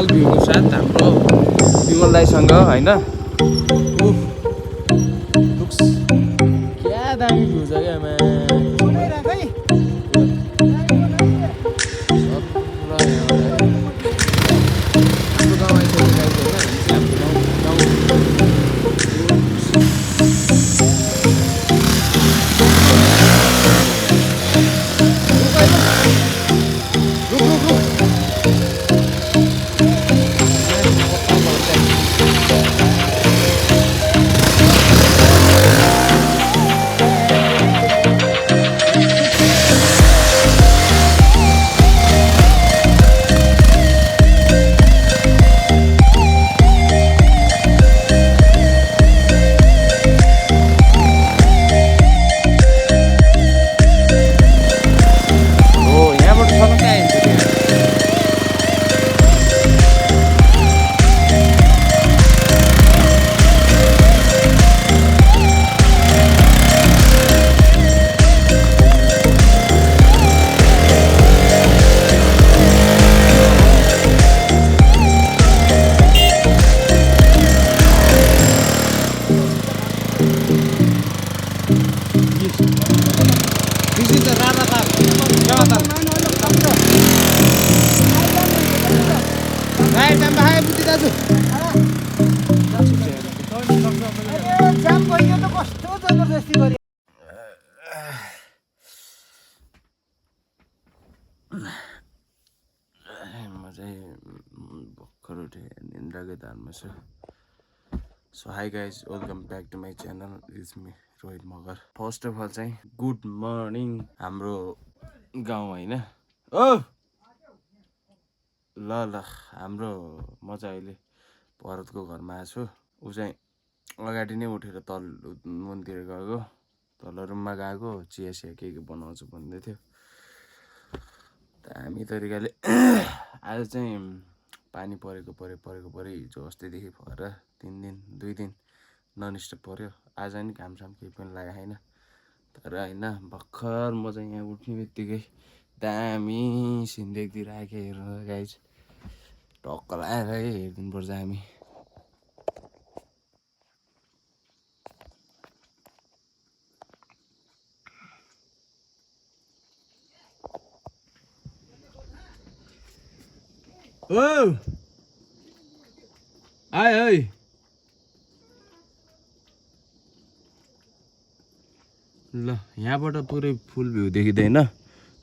भ्यूको साथ हाम्रो विमल दाईसँग होइन लुक्स क्या दामी भ्यू छ क्या म चाहिँ भर्खर उठेँ निन्द्राकै धारमा छु so hi guys welcome back to my channel it's me Rohit Magar first of all चाहिँ गुड मर्निङ हाम्रो गाउँ होइन ओ ल हाम्रो म चाहिँ अहिले भरतको घरमा आएको छु ऊ चाहिँ अगाडि नै उठेर तल मन्दिर गएको तल रुममा गएको चिया सिया के बनाउँछु भन्दै थियो दामी तरिकाले आज चाहिँ पानी परेको हिजो अस्तिदेखि भएर 2 दिन ननस्टप पऱ्यो आज नि घामसाम केही पनि लागेको छैन तर होइन भर्खर म चाहिँ यहाँ उठ्ने बित्तिकै दामी सिन देखिदिइरहेको हेर्नु गाइज टक्क लगाएर हेरिदिनुपर्छ हामी ओ आए है ल यहाँबाट पुरै फुल भ्यू देखिँदैन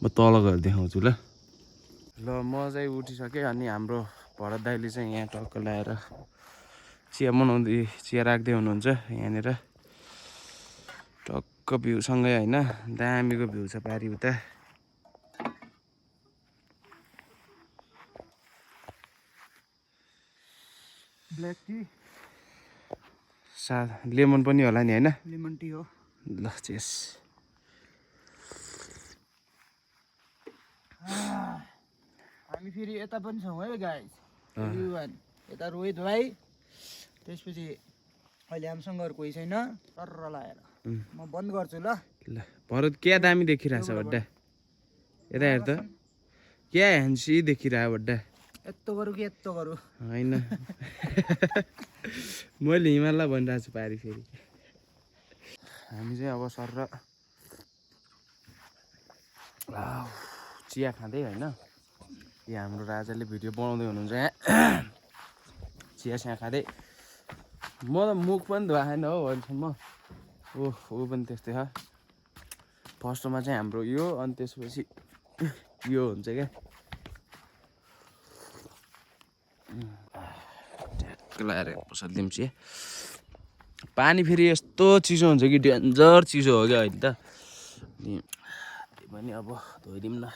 म तल गएर देखाउँछु ल म चाहिँ उठिसकेँ अनि हाम्रो भरत दाइले चाहिँ यहाँ टक्क ल्याएर चिया बनाउँदै चिया राख्दै हुनुहुन्छ यहाँनिर टक्क भ्यूसँगै होइन दामीको भ्यू छ पारि उता ब्ल्याक टी लेमन पनि होला नि होइन लेमन टी हो ल चेस हामी फेरि यता पनि छौँ है गाइस यता रोहित भाइ त्यसपछि अहिले हामीसँग कोही छैन तर लाएर म बन्द गर्छु ल भरत क्या दामी देखिरहेछ बड्डा यता हेर त क्या ह्यान्सी देखिरहेको बड्डा यस्तो गरौँ कि यस्तो गरौँ होइन मैले हिमालय भनिरहेको छु पारि फेरि हामी चाहिँ अब सर र चिया खाँदै होइन यहाँ हाम्रो राजाले भिडियो बनाउँदै हुनुहुन्छ यहाँ चिया सिया खाँदै म त मुख पनि धुवा छैन हो अहिलेसम्म ऊ पनि त्यस्तै छ फर्स्टमा चाहिँ हाम्रो यो अनि त्यसपछि यो हुन्छ क्या लाएर बसालिदिउँ चिया पानी फेरि यस्तो चिसो हुन्छ कि डेन्जर चिसो हो क्या अहिले त त्यही पनि अब धोइदिउँ न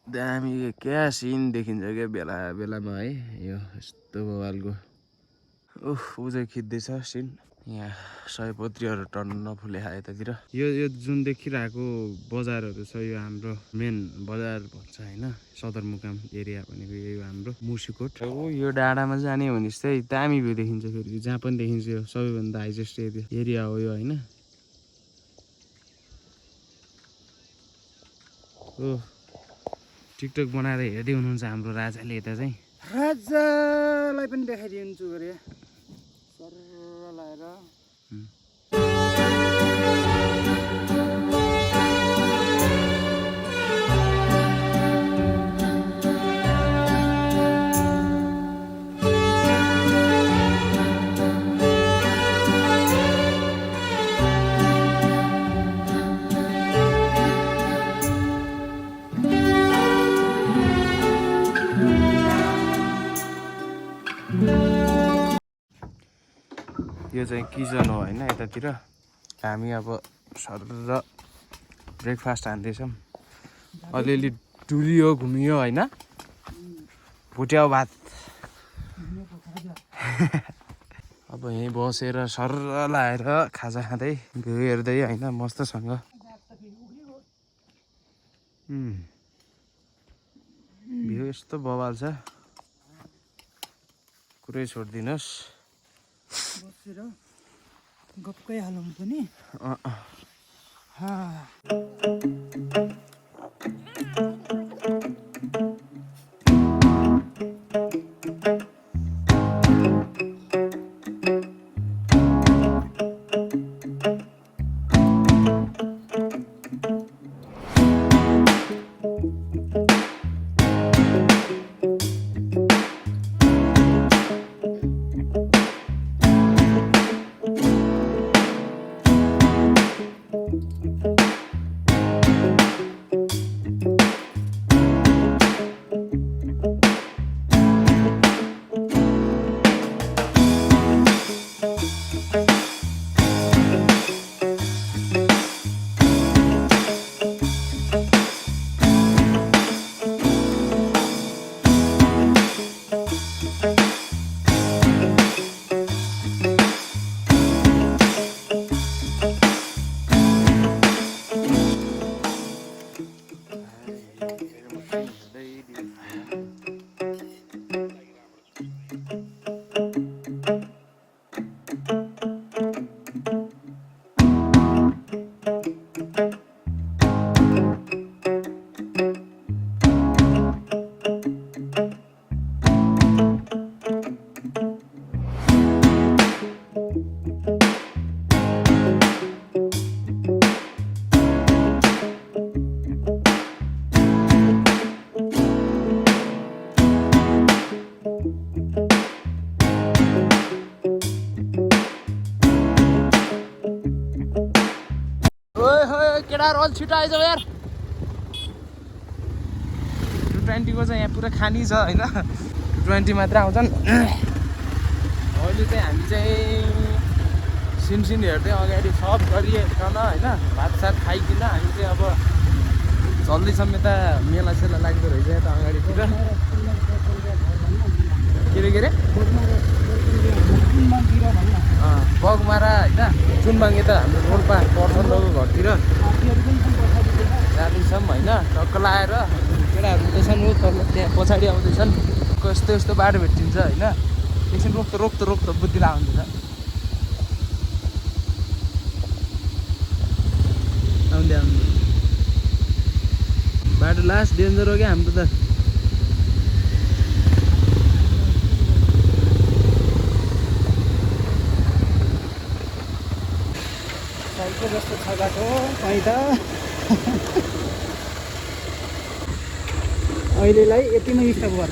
दामी क्या सिन देखिन्छ क्या बेला बेलामा है यो यस्तो बवालको ऊ चाहिँ खिच्दैछ सिन यहाँ सयपत्रीहरू टन्न फुले यतातिर यो जुन देखिरहेको बजारहरू छ यो हाम्रो मेन बजार भन्छ होइन सदरमुकाम एरिया भनेको यही हो हाम्रो मुसिकोट यो डाँडामा जाने भने चाहिँ दामी भ्यू देखिन्छ फेरि जहाँ पनि देखिन्छ यो सबैभन्दा हाइएस्ट एरिया हो यो होइन टिकटक बनाएर हेर्दै हुनुहुन्छ हाम्रो राजाले यता चाहिँ राजालाई पनि देखाइदिन्छु अरे सर लाएर यो चाहिँ किचन हो होइन यतातिर हामी अब सर ब्रेकफास्ट हान्दैछौँ अलिअलि डुलियो घुमियो होइन भुट्याउ भात अब यहीँ बसेर सर लाएर खाजा खाँदै भ्यू हेर्दै होइन मस्तसँग भ्यू यस्तो बवाल छ कुरै छोडिदिनुहोस् बसेर गप्पै हालौँ त नि केटाहरू अलि छिटो आइज यार 220 को चाहिँ यहाँ पुरा खानी छ होइन 220 मात्र आउँछन् अहिले चाहिँ हामी चाहिँ सिनसिन हेर्दै अगाडि सब गरिकन होइन भातसात खाइकन हामी चाहिँ अब चल्दैछौँ यता मेला सेला लाग्दो रहेछ यता अगाडितिर के अरे बगमारा होइन चुनबाङ यता हाम्रो रोल्पा पर्सनको घरतिर जाँदैछौँ होइन टक्क लाएर केटाहरू हुँदैछन् हो तल त्यहाँ पछाडि आउँदैछन् यस्तो यस्तो बाटो भेटिन्छ होइन एकछिन रोक्तो बुद्धि लगाउँदैछ आउँदै बाटो लास्ट डेन्जर हो क्या हाम्रो त जस्तो छ बाटो खै त अहिलेलाई यतिमै स्टप गर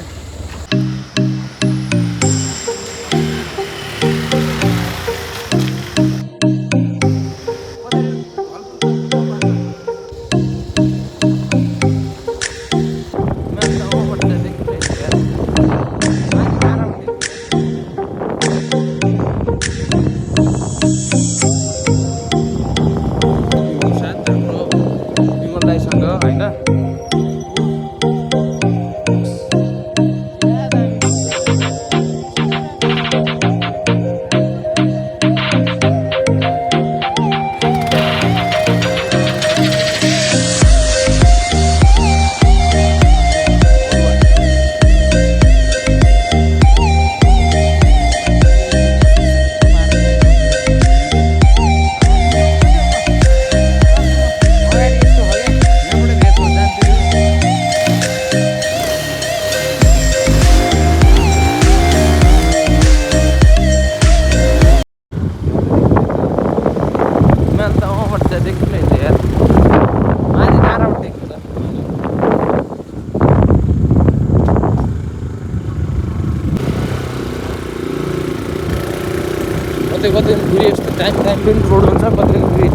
कतै कतै फेरि यस्तो दामी दामी पनि रोड हुन्छ, कतै फेरि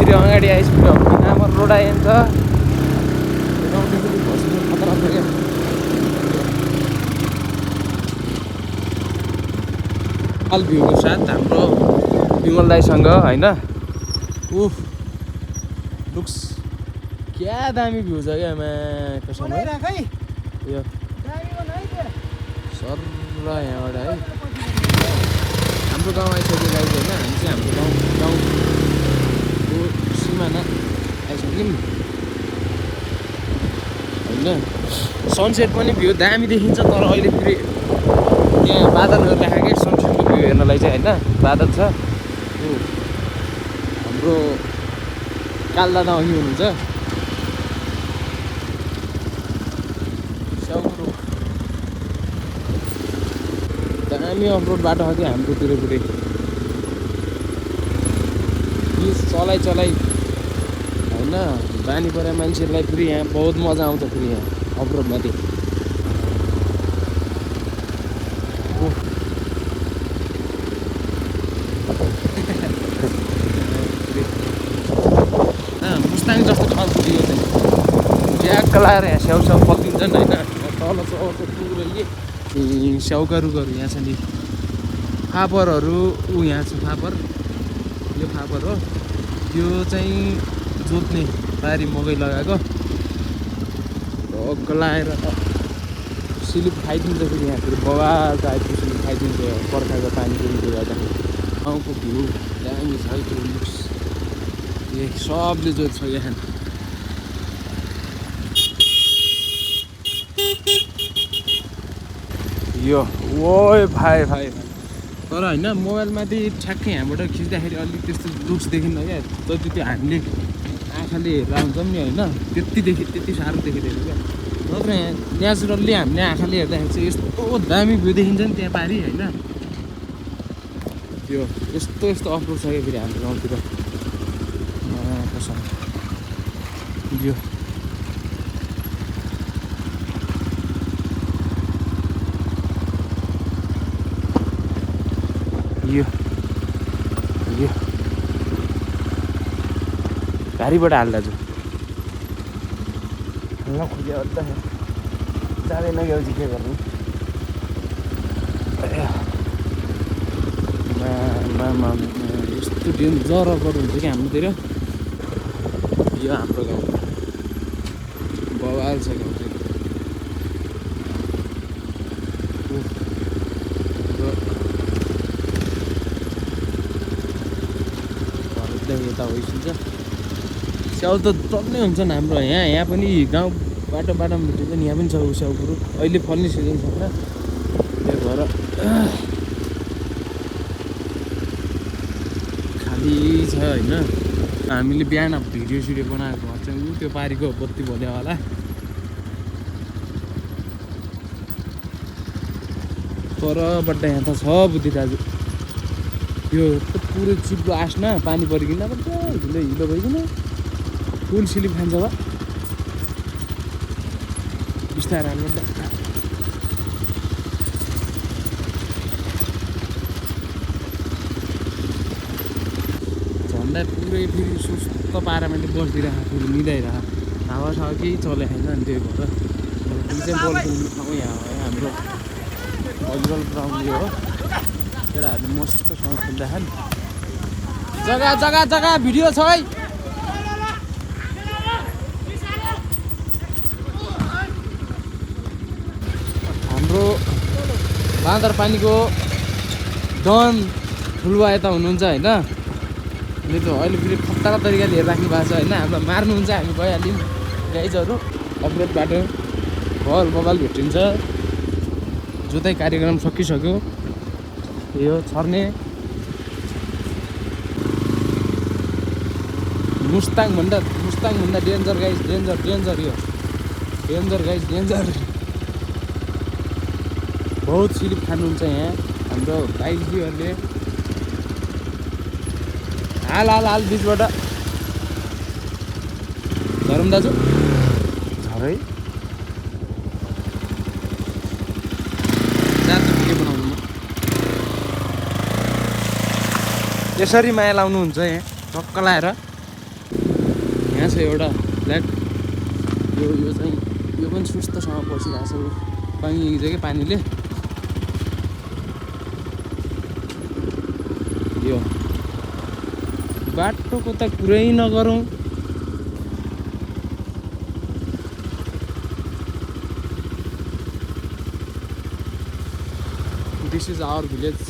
यति अगाडि आइसक्यो राम्रो रोड आइन्छ। खतरा छ क्या। भ्यूको साथ हाम्रो विमल दाईसँग होइन। उफ लुक्स क्या दामी भ्यू छ क्या कसम है। यो सर यहाँबाट है हाम्रो गाउँ आइसक्यो गाइज होइन। हामी चाहिँ हाम्रो गाउँको सिमाना आइसक्यौँ होइन। सनसेट पनि भ्यू दामी देखिन्छ, तर अहिले फेरि त्यहाँ बादलहरू राखेको क्या सनसेटको भ्यू हेर्नलाई चाहिँ होइन। बादल छ। हाम्रो काल दादा अघि हुनुहुन्छ। स्याउरो दामी अफरोड बाटो छ कि हाम्रोतिर पुरै चलाइ होइन। बानी परे मान्छेहरूलाई फेरि यहाँ बहुत मजा आउँछ फेरि यहाँ अफरोडमाथि। मुस्ताङ जस्तो ठाउँ पुग्यो चाहिँ ज्याक्क लगाएर यहाँ स्याउ पत्तिन्छन् होइन। तल चौरको पुग्दै स्याउका रुखहरू यहाँ छ नि। फापरहरू यहाँ छ फापर। यो फापर हो, यो चाहिँ जोत्ने बारी मकै लगाएको ढक्क लगाएर सिलिप खाइदिन्छ फेरि यहाँ फेरि बगाल टाइपको सिलिप खाइदिन्छ बर्खाको पानी परेको गर्दाखेरि। गाउँको भ्यू दामी छ त्यो लुक्स सबले जोत्छ यहाँ। यो ओ भाइ तर होइन मोबाइलमाथि ठ्याक्कै यहाँबाट खिच्दाखेरि अलिक त्यस्तो लुक्स देखिन्न क्या। जति त्यो हामीले आँखाले हेरेर आउँछौँ नि होइन त्यति साह्रो देखिँदैन क्या। नत्र यहाँ नेचुरल्ली हामीले आँखाले हेर्दाखेरि चाहिँ यस्तो दामी भ्यू देखिन्छ नि त्यहाँ पारि होइन। त्यो यस्तो अफरोड छ क्या फेरि हाम्रो गाउँतिर कसम। यो घारीबाट हाल्दा छु खोज्यो जाँदैन क्या के गर्नु। यस्तो डेन्जर अफरोड हुन्छ कि हाम्रोतिर। यो हाम्रो गाउँ बवाल छ गाउँ चाहिँ। यता होइसिन्छ स्याउ त डल्लै हुन्छन् हाम्रो यहाँ पनि गाउँ बाटोमा भेटिन्छ नि। यहाँ पनि छ स्याउहरू अहिले फल्ने सिजन छ त त्यही भएर खाली छ होइन। हामीले बिहान भिडियो सिडियो बनाएको घर चाहिँ त्यो पारिको बत्ती भल्या होला। परबाट यहाँ त छ बुद्धि दाजु। यो पुरै चिप्लो आस्न पानी परिकन हिलो भइकन फुल सिलिप खान्छ भयो बिस्तारै हाल्नु। झन्डा पुरै फेरि सुस्त पारामाले बसिदिरहेको फेरि मिलाइरह हावा छ केही चले होइन। अनि त्यही भएर जुन चाहिँ बल खेल्ने ठाउँ यहाँ हो हाम्रो भलिबल ग्राउन्ड यो हो। केटाहरूले मस्तसँग खेल्दाखेरि जग्गा भिडियो छ है। हाम्रो बाँदर पानीको डन ठुलुवा यता हुनुहुन्छ होइन। अनि त अहिले फेरि खतरा तरिकाले हेरिराख्नु भएको छ होइन। हामीलाई मार्नुहुन्छ हामी गइहाल्यौँ गाइजहरू। अफरोड बाटो भल बबाल भेटिन्छ। जोताइ कार्यक्रम सकिसक्यो। यो छर्ने मुस्ताङभन्दा डेन्जर गाइज डेन्जर यो डेन्जर गाइज डेन्जर। बहुत सिलिप खानुहुन्छ यहाँ हाम्रो भाइजीहरूले। हाल बिचबाट झरम दाजु झरै जात भिडियो बनाउनु यसरी माया लाउनुहुन्छ यहाँ टक्क लाएर। यहाँ छ एउटा फ्ल्याट, यो चाहिँ यो पनि सुस्तसँग पसिरहेको छ। पानी क्या पानीले यो बाटोको त कुरै नगरौँ। This is our village.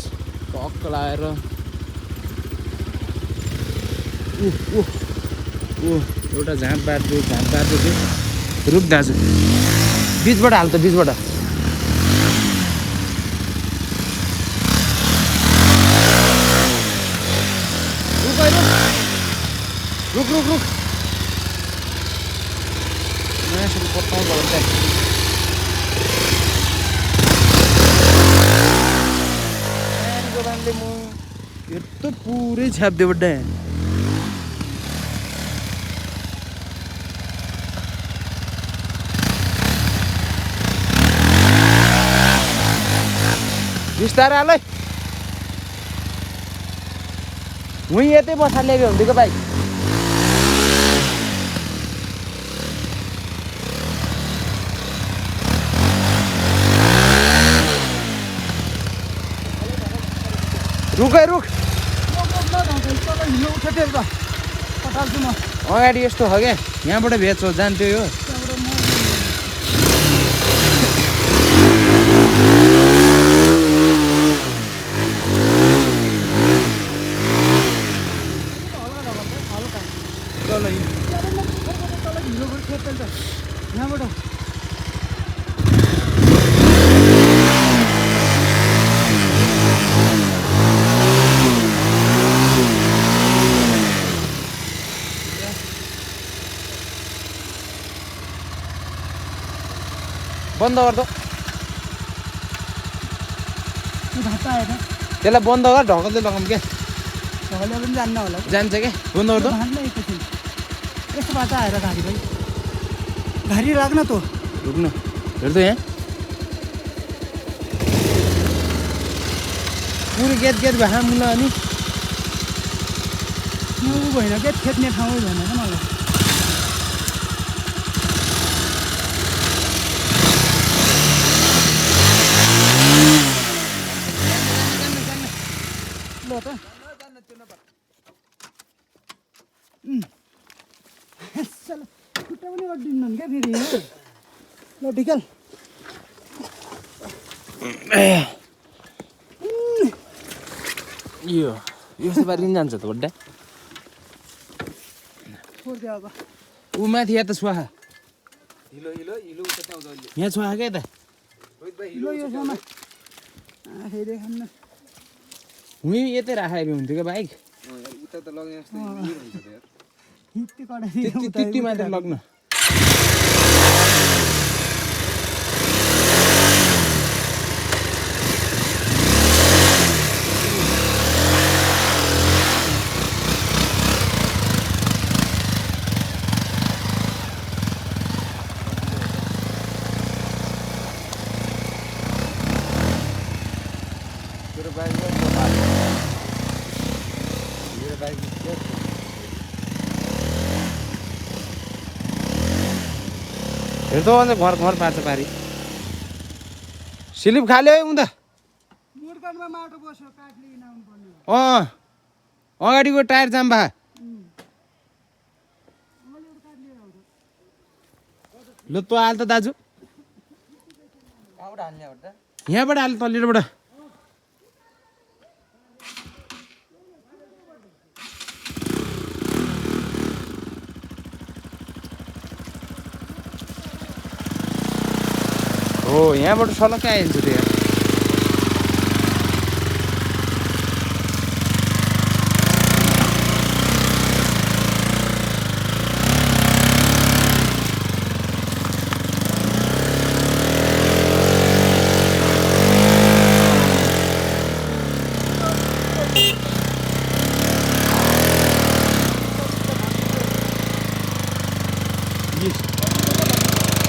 टक्क लाएर एउटा झाँट बाट्यो थियो। रुख दाजु बिचबाट हाल त, बिचबाट रुख यसरी पत्ताउनु पर्छ। म यत्रो पुरै छ्याप्दियो बड्डा बिस्तारै हालै। उहीँ यतै बसा ल्याएको हुन्थ्यो बाइक। रुख अगाडि यस्तो हो क्या, यहाँबाट भेज हो जान्थ्यो यो। बन्द गर्दो त्यसलाई, बन्द गर ढकल्दै लगाऊँ क्या। ढकल्दै पनि जान्न होला, जान्छ क्या, बन्द गर्दो। यस्तो बाटो आएर घारी भाइ घारी राख्न त रुक्नु हेर्दो यहाँ पुरै गेट भए मुला अनि ऊ भएन क्या, खेद्ने ठाउँै भएन क्या मलाई। खुट्टा पनि अड्डिन्न क्या फेरि ल ढिकल। यो यस्तो पारि जान्छ त बड्डा। अब ऊ माथि या त सुहा यहाँ छुवा क्या त हुँ यतै राखेको हुन्थ्यो क्या बाइक। त्यति मात्र लग्न। हेर्दो अन्त घर पार्छ पारी स्लिप खाल्यो है उता। अगाडिको टायर जाम भए ल तँ हाल त दाजु, यहाँबाट हाल तल्लिरोबाट। हो यहाँबाट सलक्कै आइन्छ त्यो।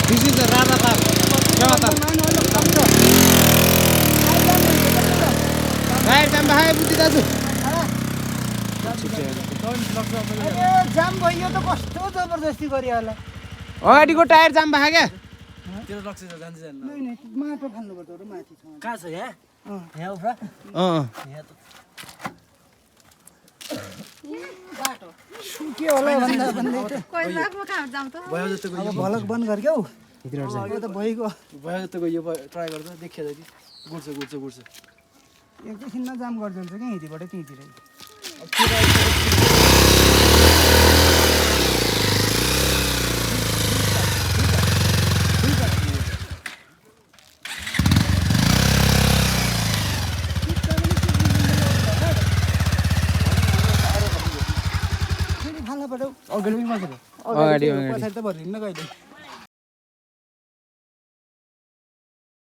This is a Radatar. Tyre jam भाइ बुद्धि दाजु अरे जाम भयो त कस्तो जबरजस्ती गऱ्यो होला अगाडिको टायर जाम भएको क्या तेरो लक्ष्य त जान्छ जान्न नै माटो फाल्नुपर्छ र माथि छ कहाँ छ यहाँ यहाँ उफ्रा यहाँ त के होला भन्दा भन्दै त भयो जस्तोको अब भलक बन्द गर क्या हौ यो त भइगयो भयो जस्तोको यो ट्राई गर्दा देखिया कि गुड्छ एकैछिनमा जाम गरिदिन्छ क्या यहीँबाट त्यहीँतिर अगाडि पछाडि त भरिन्न कहिले